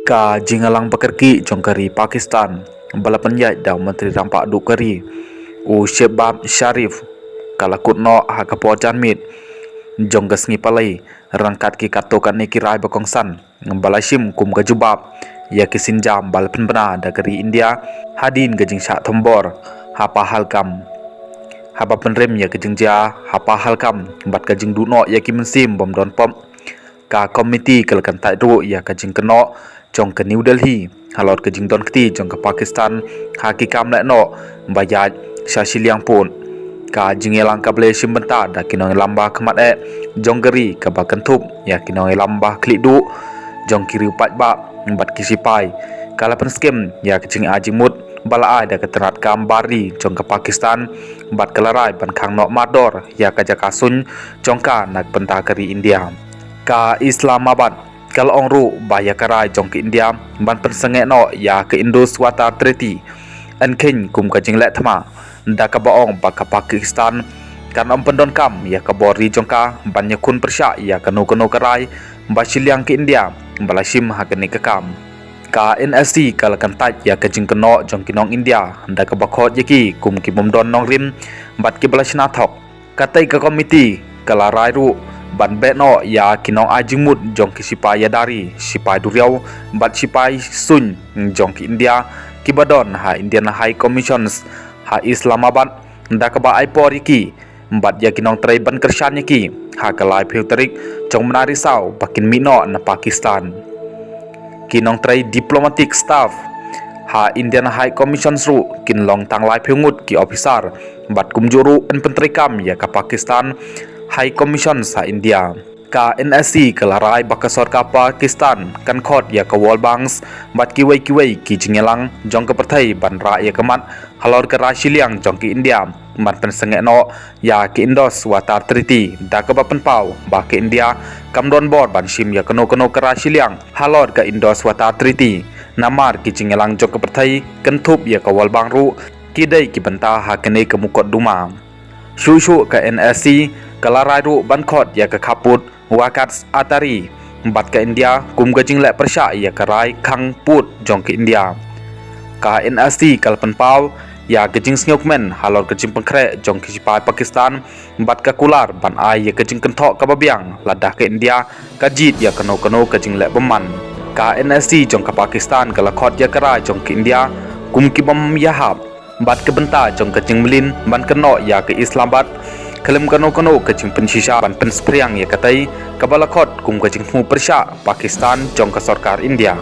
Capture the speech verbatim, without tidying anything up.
Ka jingïalang ba kyrkieh jong ka ri Pakistan ba la pynïaid da u Myntri Rangbah Duh ka ri, u Shehbaz Sharif, ka la kut noh ha ka por janmiet jong ka sngi Palei ryngkat ki katto katne ki rai ba kongsan ba la shim kum ka jubab ïa ki sienjam ba la pynbna da ka ri India hadien ka jingshah thombor ha Pahalgam. Haba pynrem ïa ka jingjia ha Pahalgam bad ka jingduh noh ïa ki mynsiem bym don pop, ka komiti ka la kyntait ruh ïa ka jingkynnoh jong ka New Delhi halor ka jingdon kti jong ka Pakistan ha ki kam lehnoh ba ïaid sha shiliang pud. Ka jingïalang ka ba la shim bynta da ki nongïalam ba khmat eh jong ka ri, kaba kynthup ïa ki nongïalam ba khlieh duh jong ki riew paidbah bad ki sipai, ka la pynskhem ïa ka jingai jingmut ba la ai da ka tnat kam bar ri jong ka Pakistan bad ka la rai ban khang noh mardor ïa ka jaka suiñ jong ka na ka bynta ka ri India. Ka Islamabad ka la ong ruh ba ïa ka rai jong ka India ban pynsangeh noh ïa ka Indus Water Treaty yn kheiñ kum ka jingleh thma, da kaba ong ba ka Pakistan kan ym pyndonkam ïa ka bor ri jong ka ban ïakhun pyrshah ïa kano kano ka rai ba shiliang ka India ba la shim ha kane ka kam. Ka N S C ka la kyntait ïa ka jingkynnoh jong ki nong India da kaba khot ïa ki kum ki bym don nongrim bad ki ba la shna thok. Katei ka komiti ka la rai ruh ban beh noh ïa ki nongai jingmut jong ki sipai ïada ri, sipai duriaw bad sipai suiñ jong ka India ki ba don ha Indian High Commissions ha Islamabad, da kaba ai por ïa ki bad ïa ki nongtrei ban kyrshan ïa ki ha ka laiphew tarik jong u bnai Risaw ba kin mih noh na Pakistan. Ki nongtrei diplomatic staff ha Indian High Commissions ruh kin long tang laiphew ngut ki officer bad kumjuh ruh yn pyntreikam ïa ka Pakistan High Commissions ha India. Ka N S C ka la rai ba ka sorkar Pakistan kan khot ïa ka World Banks bad kiwei kiwei ki jingïalang jong ka pyrthei ban rah ïa ka mat halor ka rai shiliang jong ka India ban pynsangeh noh ïa ka Indus Water Treaty, da kaba pynpaw ba ka India kam don bor ban shim ïa kano kano ka rai shiliang halor ka Indus Water Treaty, namar ki jingïalang jong ka pyrthei kynthup ïa ka World Bank ruh ki dei ki bynta ha kane ka mukotduma. Shuh shuh ka N S C ka la rai ruh ban khot ïa ka khappud Waqf Athari bad ka India kum ka jingleh pyrshah ïa ka rai khang pud jong ka India. Ka N S C ka la pynpaw ïa ka jingsngewkmen halor ka jingpynkhreh jong ki sipai Pakistan bad ka kular ban ai ïa ka jingkynthoh kaba biang lada ka India ka jied ïa kano kano ka jingleh bymman. Ka N S C jong ka Pakistan ka la khot ïa ka rai jong ka India kum ki bym ïahap bad ka bynta jong ka jingmlien ban kynnoh ïa ka Islamabad khlem kano kano ka jingpynshisha ban pynspyrshang ïa katei kaba la khot kum ka jingthmu pyrshah Pakistan jong ka sorkar India.